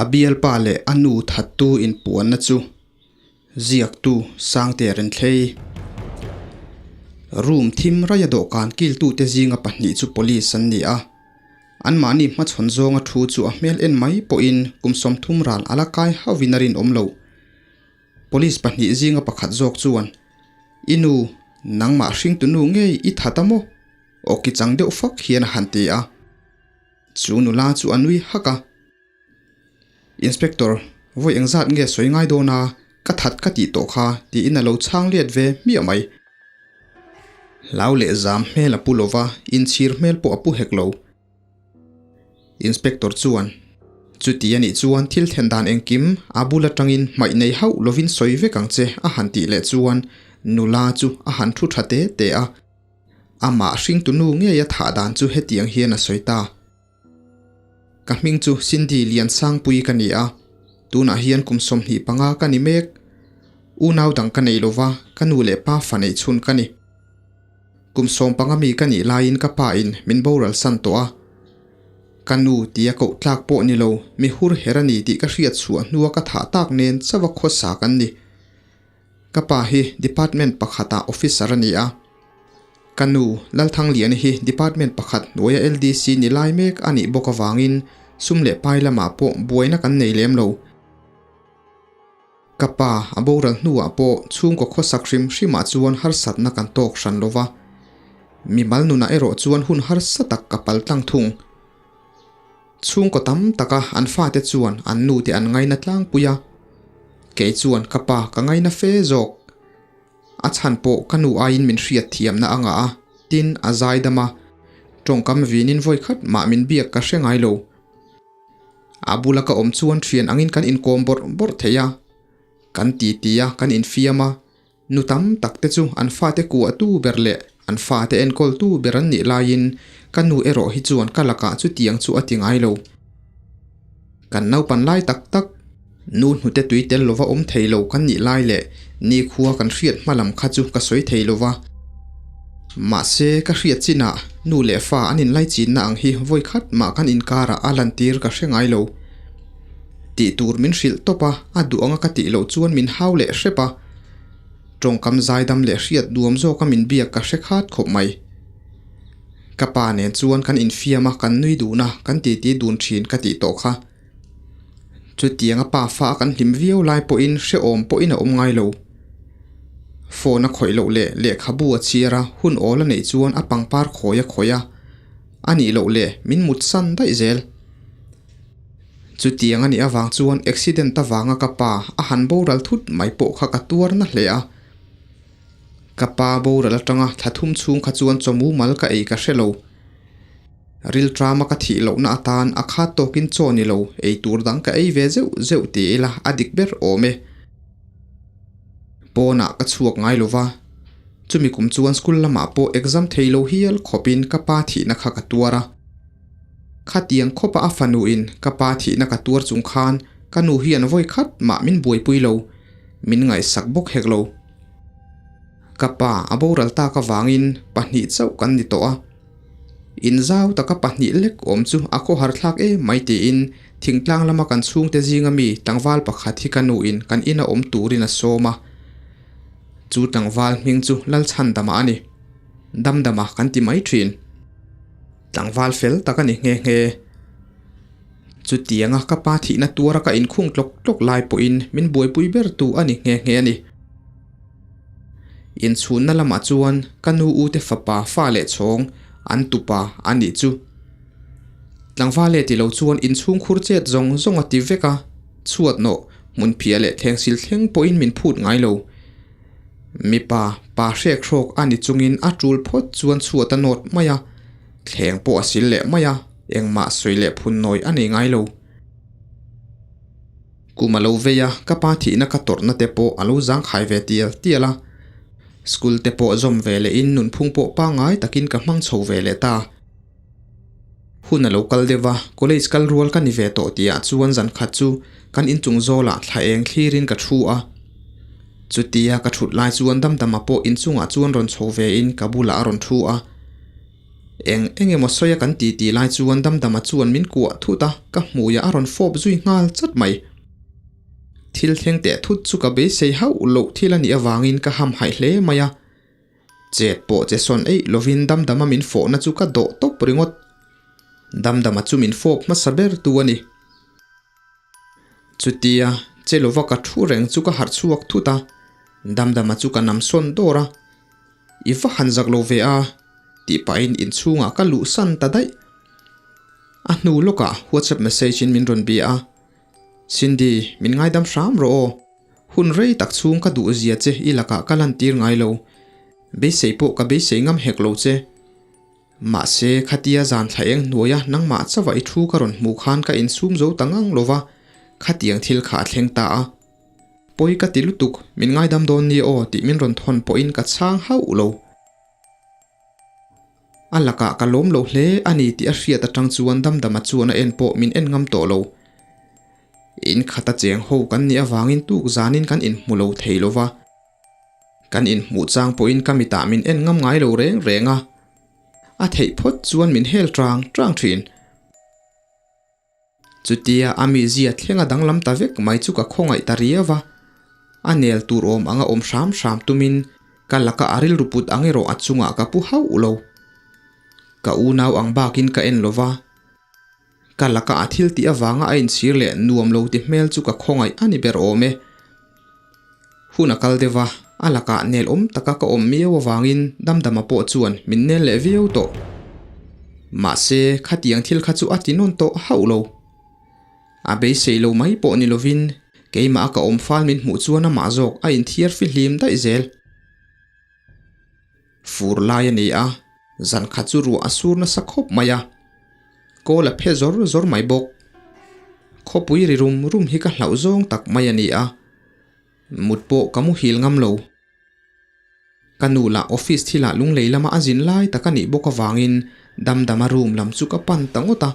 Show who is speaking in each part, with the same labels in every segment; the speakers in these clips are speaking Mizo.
Speaker 1: A bialpa leh a nu thattu inpuanna chu ziaktu Sangte Renthlei. Room thim raia dawhkan kiltute zinga pahnih chu police an ni a. Anmahni hmachhawn zawnga thu chu a hmel en mai pawhin kum 30 ral a la kai hauhin a rinawm lo. Police pahnih zinga pakhat zawk chuan, I nu, nangmah hringtu nu ngei i that a maw? Aw ki chang deuh fak hian a han ti a. Chu nula chu a nui hak a. Inspector, vawi engzat nge sawi ngai dawn a, ka that ka tih tawh kha, tiin a lo chhang let ve hmiah mai. Hlau leh zam hmel a pu lova, inchhir hmel pawh a pu hek lo. Inspector chuan, Chuti a nih chuan thil then dan engkim a bul atangin hmaih nei hauh lovin sawi vek ang che a han tih leh chuan nula chu a han thu tha te te a. Amah hringtu nu ngei a thah dan chu hetiang hian a sawi ta. Ka hming chu Cindy Liansangpui ka ni a, tunah hian kum 25 ka ni mek. Unau dang ka nei lova, ka nu leh pa fa neih chhun ka ni. Kum 15 mi ka nih laiin ka pa in min boral san tawh a. Ka nu tia koh tlak pawh ni lo, mi hur her a ni tih ka hriat chhuah hnua ka thah tak nen chauha khawsa kan ni. Ka pa hi department pakhatah officer a ni a. Ka nu, Lalthangliani hi department pakhat hnuaia LDC ni lai mek a nih bawk avangin sum leh pai lamah pawh buaina kan nei lem lo. Ka pa a boral hnuah pawh chhungkaw khawsak hrim hrimah chuan harsatna kan tawk hran lo va, mimal nunah erawh chuan hun harsa tak ka pal tlang thung. Chhungkaw tam taka an fate chuan an nute an ngaina tlangpui a, kei chuan ka pa ka ngaina fe zawk. A chhan pawh ka nu aiin min hriat thiamna a ngah a, tin a zaidam a, tawngkam vinin vawikhat mah min biak ka hre ngai lo. A bula ka awm chuan thian angin kan inkawm bawrh bawrh thei a, kan titi a, kan infiam a, nu tam tak te chu an fate kuah tu ber leh an fate enkawl tu ber an nih laiin ka nu erawh hi chuan ka lakah chutiang chu a ti ngai lo. Kan naupan lai tak tak, nu hnute tui tel lova awm thei lo kan nih lai leh nikhua kan hriat hma lam kha chu ka sawi thei lova. Mahse, ka hriat chinah nu leh fa an inlaichinna ang hi vawi khat mah kan inkarah a lantir ka hre ngai lo. Tih tur min hrilh tawp a, a duh anga ka tih loh chuan min hau leh hrep a. Tawngkam zaidam leh hriat duam zawka min biak ka hre khat khawp mai. Ka pa nen chuan kan infiam a, kan nui dun a, kan titi dun thin ka tih tawh kha. Chutianga pa fa a kan hlim viau lai pawhin hrehawm pawhin a awm ngai lo. Phone a khawih loh leh lehkhabu a chhiar a, hun awl a neih chuan a pangpar khawi a khawih a, a nih loh leh min mut san daih zel. Chutiang a nih avang chuan accident avanga ka pa a han boral thut mai pawh kha ka tuar na hle a. Ka pa boral atanga thla thum chhung kha chuan chawmu mal ka ei ka hre lo. Rilṭama ka thih lohna atan a khat tawkin chaw ni lo, ei tur dang ka ei ve zeuh zeuh ti ila a dik ber awm e. Pawnah ka chhuak ngai lo va, chumi kum chuan school lamah pawh exam thei lo hial khawpin ka pa thihna kha ka tuar a. Khatiang khawpa a fanuin ka pa thihna ka tuar chung khan ka nu hian vawi khat mah min buaipui lo, min ngaihsak bawk hek lo. Ka pa a boral tak avangin pahnih chauh kan ni tawh a. Inzau taka pahnih lek awm chu a khawhar thlak em mai tiin thingtlang lama kan chhungte zinga mi tlangval pakhat hi ka nuin kan ina awm turin a sawm a. Chu tlangval hming chu Lalchhandama a ni. Damdama kan ti mai thin. Tlangval fel tak a ni nghe nghe. Chutianga ka pa thihna tuara ka inkhung tlawk tlawk lai pawhin min buaipui ber tu a ni nghe nghe a ni. Inchhunna lamah chuan ka nu u te fapa fa leh chhawng an tupa a nih chu. Tlangval leh ti lo chuan inchhung khur chet zawng zawng a ti vek a, chhuat nawh hmun phiah leh thlengsil thleng pawhin min phut ngai lo. Mipa pa hrek hrawk a ni chungin a tul phawt chuan chhuat a nawt mai a, thleng pawh a sil leh mai a, engmah sawi leh phun nawi a nei ngai lo. Kum a lo vei a, ka pa thihna ka tawrhna te pawh a lo zangkhai ve tial tial a. School te pawh zawm ve lehin nunphung pawh pangngai takin ka hmang chho ve leh ta. Hun a lo kal deuh a, college kal rual ka ni ve tawh tihah chuan zan khat chu kan inchung zawlah thla eng thlirin ka thu a. Chutia ka thut lai chuan damdama pawh inchungah chuan rawn chho vein ka bulah a rawn thu a. Eng eng emaw sawia kan ti tih lai chuan Damdama chuan min kuah thut a, ka hmuiah a rawn fawp zui nghal chat mai. Thil thleng teh thut chu ka beisei hauh loh thil a nih avangin ka hamhaih hle mai a. Chet pawh che sawn eih lovin Damdama min fawhna chu ka dawh tawp ringawt. Damdama chu min fawp hmasa ber tu a ni. Chutia che lova ka thu reng chu ka harh chhuak thut a, Damdama chu ka nam sawn dawr a. I va han zak lo ve a, tih pahin inchhungah ka luh san ta daih. A hnu lawkah WhatsApp message in min rawn bia a, Cindy, min ngaidam hram rawh aw. Hun rei tak chhung ka duh zia che i lakah ka lantir ngai lo. Beisei pawh ka beisei ngam hek lo che. Mahse, khatia zan thla eng hnuaia nangmah chauha i thu ka rawn hmuh khan ka insum zo ta ngang lo va, khatiang thil kha a thleng ta a. Pawi ka ti lutuk, min ngaidam dawn nia aw tih min rawn thawn pawhin ka chhang hauh lo. A lakah ka lawm lo hle a ni tih a hriat atang chuan Damdama chuan a en pawh min en ngam tawh lo. In khata cheng ho kan nih avangin tuk zanin kan inhmu lo thei lo va. Kan inhmuh chang pawhin ka mitah min en ngam ngai lo reng reng a. A theih phawt chuan min hel tang tang thin. Chutia a mizia thlenga danglam ta vek mai chu ka khawngaih ta riau a, a nel tur awm anga awm hram hram tumin ka laka a rilru put ang erawh a chungah ka pu hauh lo. Ka unau ang bakin ka en lo va, ka laka a thil tih avanga a inchhir leh nuam lo ti hmel chu ka khawngaih a ni ber awm e. Hun a kal deuh a, a lakah nel awm taka ka awm miau avangin Damdama pawh chuan min nel leh viau tawh. Mahse, khatiang thil kha chu a ti nawn tawh hauh lo. A beisei lo mai pawh ni lovin keimah a ka awm fal min hmuh chuan amah zawk a inthiar fihlim daih zel. Fur lai a ni a, zan khat chu ruah a sur nasa khawp mai a, kawl a phe zawr zawr mai bawk. Khawpui ri rum rum hi ka hlauh zawng tak mai a ni a, mut pawh ka muhil ngam lo. Ka nu lah office thilah lunglei lama a zin lai tak a nih bawk avangin Damdama room lam chu ka pan ta ngawt a.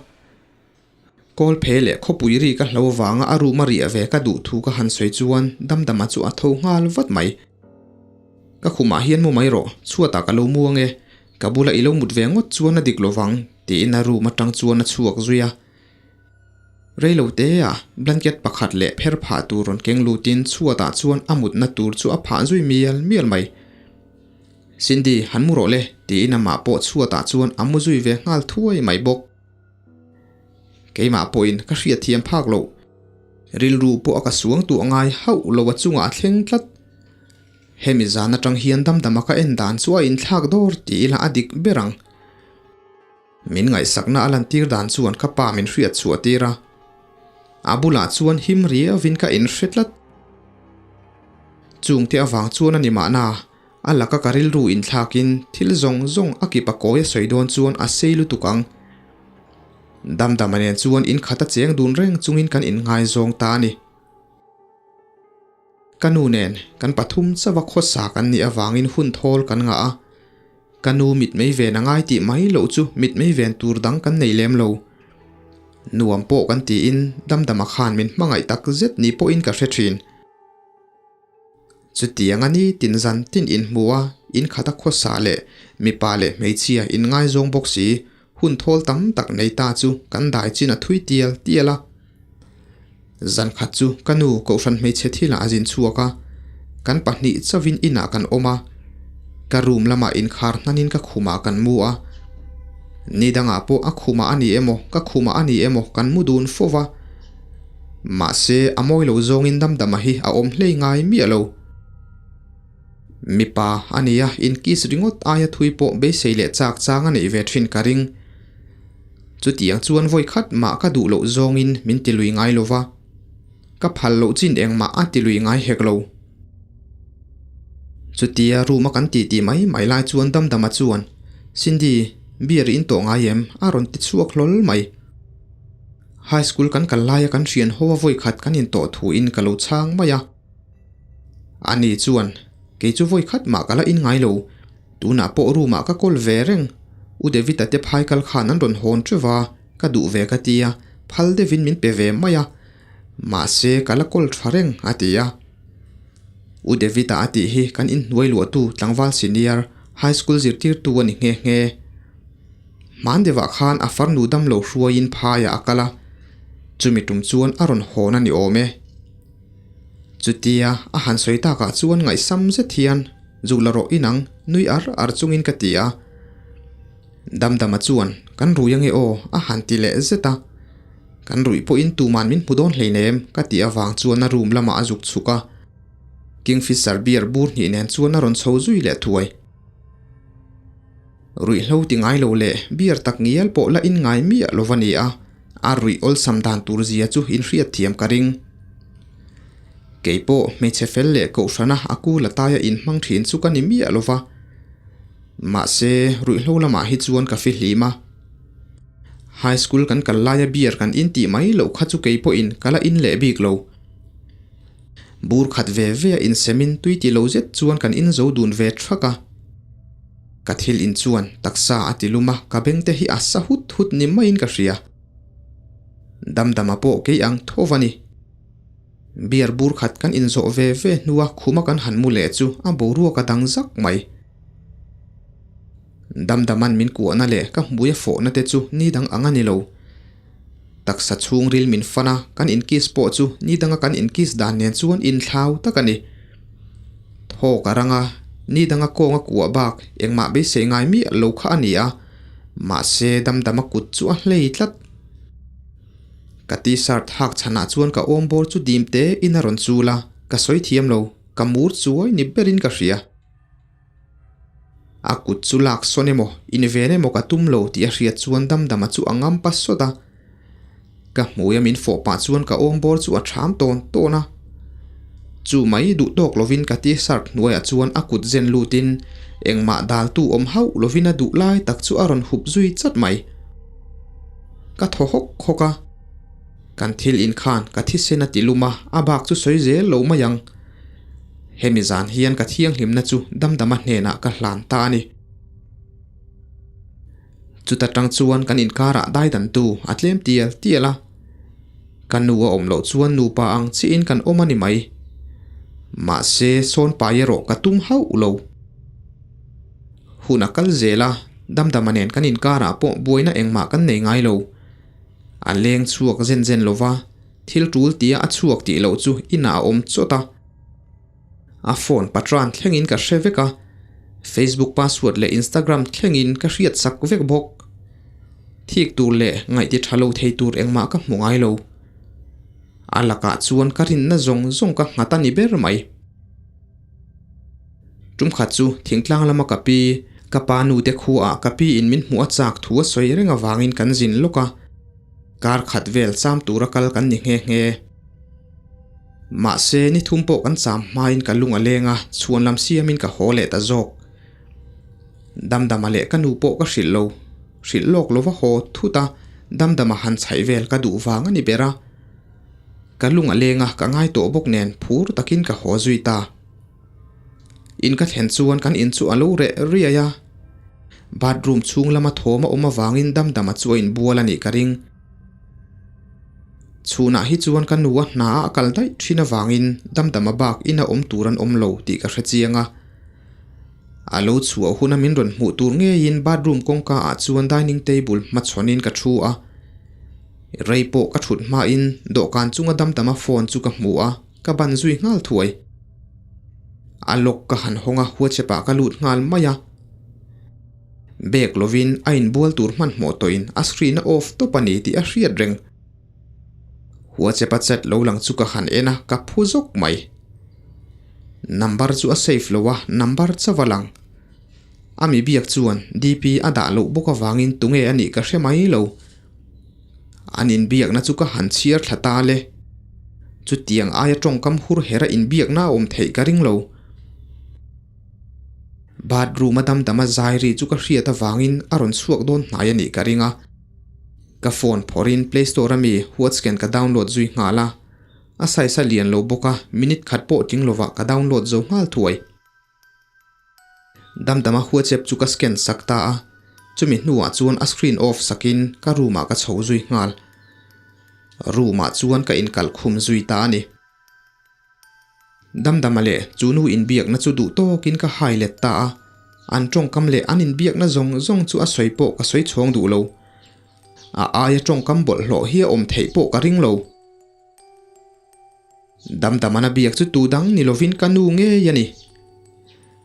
Speaker 1: Kawl phe leh khawpui ri ka hlo avanga a room a riah ve ka duh thu ka han sawi chuan Damdama chu a tho nghal vat mai. Ka khumah hian mu mai rawh, chhuatah ka lo mu ange, ka bula i lo mut ve ngawt chuan a dik lo vang, tiin a room atang chuan a chhuak zui a. Reilo te ah blanket pakhat leh pher phah tur rawn keng lutin chhuatah chuan a mutna tur chu a phah zui mial mial mai. Cindy, han mu rawh le, tiin amah pawh chhuatah chuan a mu zui ve nghal thuai mai bawk. Keimah pawhin ka hriatthiam phak loh. Rilru pawh a ka suang tuah ngai hauh lo a chungah a thleng tlat. Hemi zan atang hian damdama ka en dan chu a inthlak dawr ti ila a dik ber ang. Min ngaihsakna a lantir dan chuan ka pa min hriat chhuah tir a. A bulah chuan him riauvin ka inhre tlat. Chungte avang chuan a ni mahna A laka ka rilru inthlakin thil zawng zawng a kip a kawi a sawi dawn chuan a sei lutuk ang. Damdama nen chuan in khat a cheng dun reng chungin kan inngaizawng ta a ni. Ka nu nen kan pathum chauha khawsa kan nih avangin hun thawl kan ngah a. Ka nu mitmei ven a ngai tih mai loh chu mitmei ven tur dang kan nei lem lo. Nuam pawh kan tiin Damdama khan min hmangaih tak zet ni pawhin ka hre thin. Chutiang a ni tin zan tin inhmu a, in khat a khawsa leh mipa leh hmeichhia in ngaizawng bawk si, hun thawl tam tak nei ta chu kan dai chin a thui tial tial a. Zan khat chu ka nu Kohhran hmeichhe thilah a zin chhuak a, kan pahnih chauhin inah kan awm a, ka room lamah inkhar hnanin ka khumah kan mu a. Ni dangah pawh a khumah a ni emaw ka khumah a ni emaw kan mu dun fo va. Mahse, a mawi lo zawngin Damdama hi a awm hlei ngai miah lo. Mipa a nia, inkiss ringawt aia thui pawh beisei leh chak chang a neih ve thin ka ring. Chutiang chuan vawi khat mah ka duh loh zawngin min ti lui ngai lo va, ka phal loh chin engmah a ti lui ngai hek lo. Chutia room a kan tih tih mai mai lai chuan Damdama chuan, Cindy, beer i in tawh ngai em? a rawn ti chhuak hlawl mai. High school kan kal laia kan hrian ho a vawi khat kan intawh thu in ka lo chhang mai a. Ani chuan, Kei chu vawi khat mah ka la in ngai lo, tunah pawh room ah ka call ve reng, U David-a te phai kal khan an rawn hawn teuh va, ka duh ve ka ti a, phal deuhin min pe ve mai a, mahse ka la call tha reng a ti a. U David-a a tih hi kan inhnuai luahtu tlangval senior high school zirtirtu a ni nghe nghe. Hman deuhah khan a farnu damlo hruaiin phaiah a kal a, chumi tum chuan a rawn hawn a ni awm e. Chutia a han sawi takah chuan ngaihsam zet hian zuk la rawh inang nui ar ar chungin ka ti a. Damdama chuan kan rui ange aw a han ti leh zet a. Kan ruih pawhin tuman min hmu dawn hleinem ka tih avang chuan a room lamah a zuk chhuk a. Kingfisher beer bur hnih nen chuan a rawn chho zui leh thuai. Ruihhlo ti ngai lo leh beer tak ngial pawh la in ngai miah lo va ni a, a ruih awlsam dan tur zia chu in hriat thiam ka ring. Kei pawh hmeichhe fel leh kohhrana a kul a taia in hmang thin chu ka ni miah lo va. Mahse, ruihhlo lamah hi chuan ka fihlim a. High school kan kal laia beer kan in tih mai loh kha chu kei pawhin ka la in leh bik lo. Bur khat ve ve a insemin tui ti lo zet chuan kan in zo dun ve thak a. Ka thil in chuan taksa a ti lum a, ka beng te hi a sa hut hut ni maiin ka hria. Damdama pawh kei ang tho va ni. Beer bur khat kan inzawh ve ve hnua khuma kan han mu leh chu a boruak a dang zak mai. Damdaman min kuahna leh ka hmui a fawhna te chu ni dang ang a ni lo. Taksa chhungril min fan a, kan inkiss pawh chu ni danga kan inkiss dan nen chuan inthlau tak a ni. Thawk a rang a, ni danga kawng a kuah bak engmah beisei ngai miah lo kha a ni a, mahse damdama kut chu a hlei tlat. Ka t-shirt hak chhanah chuan ka awm bawr chu dim te in a rawn chul a, ka sawi thiam lo, ka mur chuai ni berin ka hria. A kut chu lak sawn emaw, in ven emaw ka tum lo tih a hriat chuan damdama chu a ngam pa sawt a. Ka hmui a min fawh pah chuan ka awm bawr chu a ṭham tawn tawn a. Chu mai duh tawk lovin ka t-shirt hnuaiah chuan a kut zen lutin engmah daltu awm hauh lovin a duh lai tak chu a rawn hup zui chat mai. Ka thaw hawk hawk a. Kan thil inkhan ka thisen a ti lum a, a bak chu sawi zel lo mai ang. Hemi zan hian ka thianghlimna chu damdama hnenah ka hlan ta a ni. Chuta tang chuan kan inkarah daidantu a tlem tial tial a. Ka nu a awm loh chuan nupa ang chiahin kan awm a ni mai. Mahse, sawn pai erawh ka tum hauh lo. Hun a kal zel a, damdama nen kan inkarah pawh buaina engmah kan nei ngai lo. A leng chhuak zen zen lo va, thil tul tia a chhuak tih loh chu inah a awm chawt a. A phone patran thlengin ka hre vek a, Facebook password leh Instagram thlengin ka hriat sak vek bawk. Thik tur leh ngaihti tha lo thei tur engmah ka hmu ngai lo. A lakah chuan ka rinna zawng zawng ka nghat a ni ber mai. Tumkhat chu thingtlang lama ka pi, ka pa nute khuaah ka pi in min hmuh a chak thu a sawi reng avangin kan zin lawk a. Kar khat vel cham tura kal kan ni nghe nghe. Mahse, ni thum pawh kan cham hmain ka lung a leng a, chhuan lam siamin ka haw leh ta zawk. Damdama leh ka nu pawh ka hrilh lo. Hrilh lawk lova haw thut a, Damdama han chhaih vel ka duh vang a ni ber a. Ka lung a leng a, ka ngai tawh bawk nen phur takin ka haw zui ta. In ka thlen chuan kan in chu a lo reh riai a. Bathroom chhung lama thawm a awm avangin Damdama chu a inbual a nih ka ring. Chhunah hi chuan ka nu a hna a kal daih thin avangin Damdama bak ina awm tur an awm lo tih ka hre chiang a. A lo chhuah huna min rawn hmuh tur ngeiin bathroom kawngka ah chuan dining table hmachhawnin ka thu a. Rei pawh ka thut hmain dawhkan chunga Damdama phone chu ka hmu a, ka ban zui nghal thuai. A lock ka han hawng a, WhatsApp ah ka lut nghal mai a. Bag lovin a inbual tur hmanhmawh tawhin a screen a off tawp a ni tih a hriat reng. WhatsApp a chat lo lang chu ka han en a, ka phu zawk mai. Number chu a save lo a, number chauh a lang. A mi biak chuan DP a dah loh bawk avangin tunge a nih ka hre mai lo. An inbiakna chu ka han chhiar thla ta le. Chutiang aia tawngkam hur hera inbiakna a awm theih ka ring lo. Bathroom a damdama zai ri chu ka hriat avangin a rawn chhuak dawn hnai a nih ka ring a. Ka phone phawrhin play store ami whatscan ka download zui nghal a. A size a lian lo bawk a, minute khat pawh tling lovah ka download zo nghal thuai. Damdama whatsapp chu ka scan sak ta a, chumi hnuah chuan a screen off sakin ka room ah ka chho zui nghal. Room ah chuan ka inkalh khum zui ta a ni. Damdama leh chu nu inbiakna chu duh tawkin ka hai let ta a. An tawngkam leh an inbiakna zawng zawng chu a sawi pawh ka sawi chhawng duh lo. A aia tawngkam bawlhhlawh hi a awm theih pawh ka ring lo. Damdamana biak chu tu dang ni lovin ka nu ngei a ni.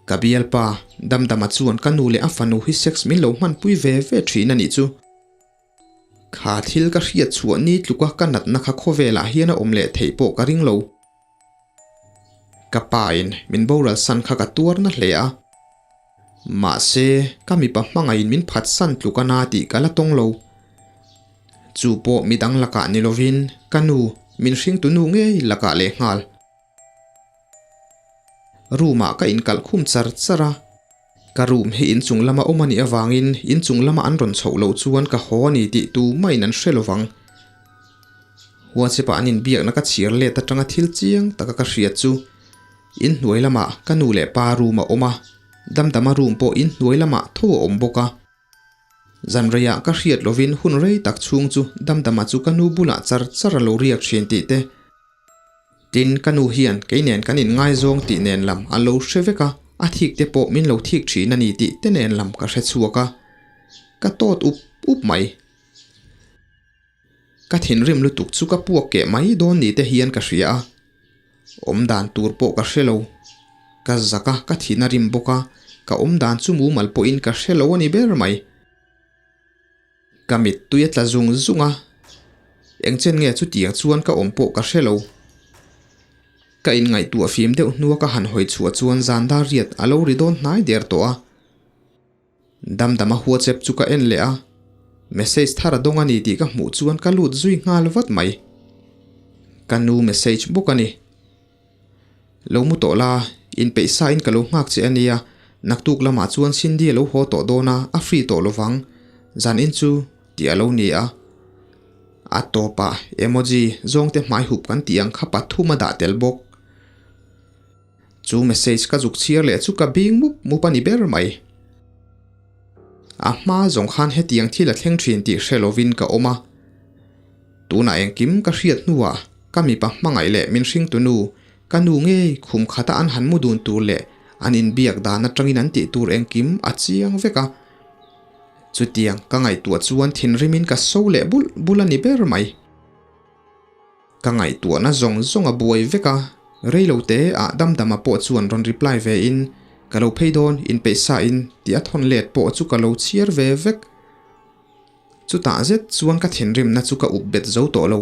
Speaker 1: Ka bialpa, Damdama chuan ka nu leh a fanu hi sex min lo hmanpui ve ve thin a nih chu. Kha thil ka hriat chhuah ni tluka ka natna kha khawvelah hian a awm leh theih pawh ka ring lo. Ka pa in min boral san kha ka tuar na hle a. Mahse, ka mipa hmangaihin min phat san tluk a na tih ka la tawng lo. Chu pawh midang lakah ni lovin ka nu, min hringtu nu ngei lakah lehnghal. Room ah ka inkalh khum char char a, ka room hi inchung lama awm a nih avangin inchung lama an rawn chhoh loh chuan ka haw a ni tih tu mahin an hre lovang. WhatsApp ah an inbiakna ka chhir let atanga thil chiang taka ka hriat chu inhnuai lamah ka nu leh pa room a awm a, Damdama room pawh inhnuai lamah tho a awm bawk a. Zanreiah ka hriat lovin hun rei tak chhung chu Damdama chu ka nu bulah char char a lo riak thin tih te, Tin, ka nu hian kei nen kan inngaizawng tih nen lam a lo hre vek a, a thik te pawh min lo thik thin a ni tih te nen lam ka hre chhuak a, ka tawt up up mai. Ka thinrim lutuk chu ka puak keh mai dawn ni te hian ka hria a, awm dan tur pawh ka hre lo. Ka zak a, ka thin a rim bawk a, ka awm dan chu mumal pawhin ka hre lo a ni ber mai. Ka mittui a tla zung zung a, engchen nge chutiang chuan ka awm pawh ka hre lo. Ka inngaihtuah fim deuh hnua ka han hawi chhuah chuan zan dar riat a lo ri dawn hnai der tawh a. Damdama WhatsApp chu ka en leh a, message thar a dawng a ni tih ka hmuh chuan ka lut zui nghal vat mai. Ka nu message bawk a ni. Lo mu tawh la, inpeih sa in ka lo nghak che a nia, naktuk lamah chuan Cindy a lo haw tawh dawn a, a free tawh lovang, zan in chu tih a lo ni a. A tawpah emoji zawngte hmai hup kan tih ang kha pathum a dah tel bawk. Chu message ka zuk chhiar leh chu ka bing mup mup a ni ber mai. A hma zawng khan hetiang thil a thleng thin tih hre lovin ka awm a. Tunah engkim ka hriat hnuah ka mipa hmangaih leh min hringtu nu, ka nu ngei khum khata an han mu dun tur leh an inbiak dan atangin an tih tur engkim a chiang vek a. Chutiang ka ngaihtuah chuan thinrimin ka so leh bulh bulh a ni ber mai. Ka ngaihtuahna zawng zawng a buai vek a, reilote ah Damdama pawh chuan rawn reply ve in, Ka lo phei dawn, inpeih sa in tih a thawn let pawh chu ka lo chhiar ve vek. Chutah zet chuan ka thinrimna chu ka up bet zo tawh lo.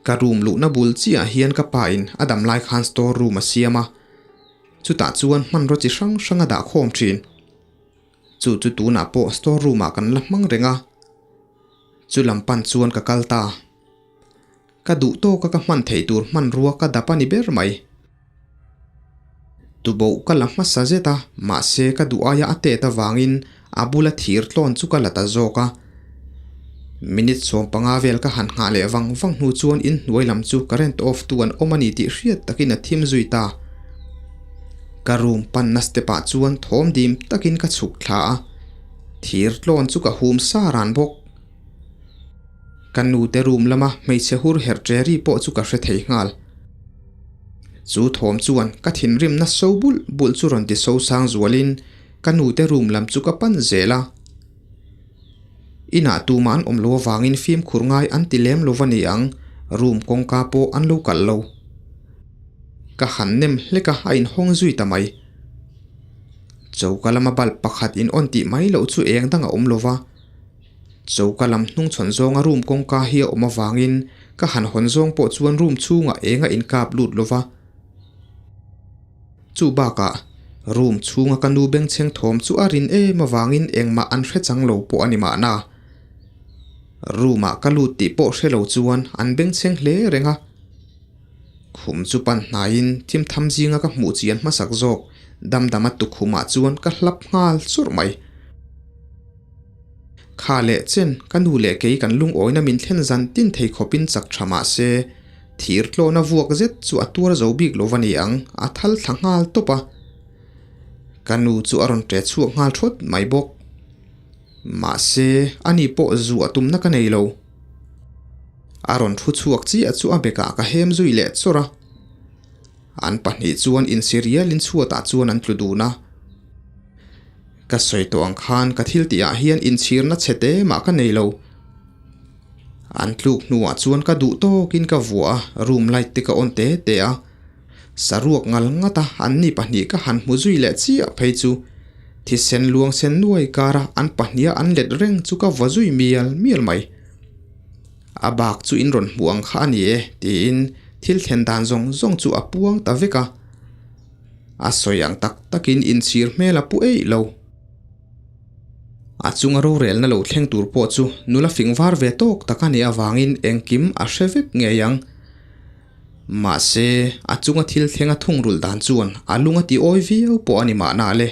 Speaker 1: Ka room luhna bul chiah hian ka pa in a dam lai khan store room a siam a, chutah chuan hmanraw chi hrang hrang a dah khawm thin. Chu chu tunah pawh store room ah kan la hmang reng a, chu lam pan chuan ka kal ta. Ka duh tawka ka hman theih tur hmanrua ka dap a ni ber mai. Tuboh ka la hmasa zet a, mahse ka duh aia a tet avangin a bula thir tlawn chu ka la ta zawk a. Minute 15 vel ka han nghah leh vang vang hnu chuan inhnuai lam chu current off tu an awm a ni tih hriat takin a thim zui ta. Ka room panna step ah chuan thawm dim takin ka chhuk thla a, thir tlawn chu ka hum sa ran bawk. Ka nute room lama hmeichhe hur herh ṭe ri pawh chu ka hre thei nghal. Chu thawm chuan ka thinrimna so bulh bulh chu rawn ti so sang zualin ka nute room lam chu ka pan zel a. Inah tumah an awm lo avangin fimkhur ngai an ti lem lo va ni ang, room kawngka pawh an lo kalh lo. Ka han nem hlek a, a inhawng zui ta mai. Choka lama bulb pakhat in on tih mai loh chu eng dang a awm lo va. Choka lam hnungchhawn zawnga room kawngka hi a awm avangin ka han hawn zawng pawh chuan room chhungah eng a inkap lut lo va. Chu bakah room chhunga ka nu bengchheng thawm chu a rin em avangin engmah an hre chang lo pawh a ni mahna. Room ah ka lut tih pawh hre lo chuan an bengchheng hle reng a. Khum chu pan hnaiin thim tham zinga ka hmuh chian hmasak zawk damdama tukhumah chuan ka hlap nghal churh mai. Kha leh chen, ka nu leh kei kan lungawina min thlen zan tin thei khawpin chak tha mah se, thir tlawna vuak zet chu a tuar zo bik lo va ni ang, a thal thla nghal tawp a. Ka nu chu a rawn ṭe chhuak nghal thawt mai bawk. Mahse, ani pawh zu a tumna ka nei lo. A rawn thu chhuak chiah chu a bekah ka hem zui leh chawrh a. An pahnih chuan insi rialin chhuatah chuan an tlu dun a. Ka sawi tawh ang khan ka thil tihah hian inchhirna chhe te mah ka nei lo. An tluk hnuah chuan ka duh tawkin ka vuah a, room light te ka on te te a. Saruak ngal ngat a, anni pahnih ka han hmu zui leh chiah phei chu. Thisen luang sen nuai kara an pahniha an let reng chu ka vaw zui mial mial mai. A bak chu in rawn hmuh ang kha a ni e, tiin thil thlen dan zawng zawng chu a puang ta vek a. A sawi ang tak takin inchhir hmel a pu eih lo. A chunga rorelna lo thleng tur pawh chu nula fing var ve tawk tak a nih avangin engkim a hre vek ngei ang. Mahse, a chunga thil thlenga thungrulh dan chuan a lung a ti awi viau pawh a ni mahna le.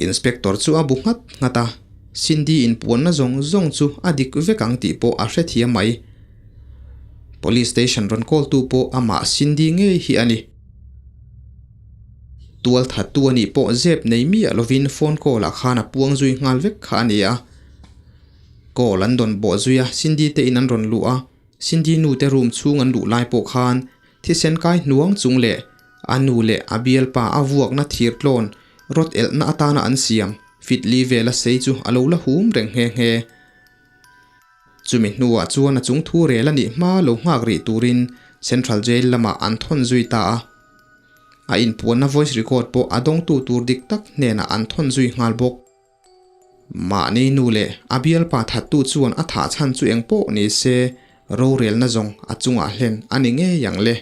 Speaker 1: Inspector chu a bu nghat nghat a, Cindy inpuanna zawng zawng chu a dik vek ang tih pawh a hrethiam mai. Police station rawn call tu pawh amah Cindy ngei hi a ni. Tual thattu a nih pawh zep nei miah lovin phone call ah khan a puang zui nghal vek kha a ni a. Call an dawn bawh zui a, Cindy te in an rawn luh a, Cindy nu te room chhung an luh lai pawh khan thisen kai hnuang chung leh A nu leh a bialpa a vuakna thir tlawn rawt elhna atana an siam fit li vela sei chu a lo la hum reng nghe nghe. Chumi hnuah chuan a chung thu rel a nih hma lo nghak rih turin Central Jail lamah an thawn zui ta a. A inpuanna voice record pawh a dawngtu tur dik tak hnenah an thawn zui nghal bawk. Mahni nu leh a bialpa thattu chuan a thah chhan chu eng pawh ni se, rorelna zawng a chungah hlen a ni ngei ang le.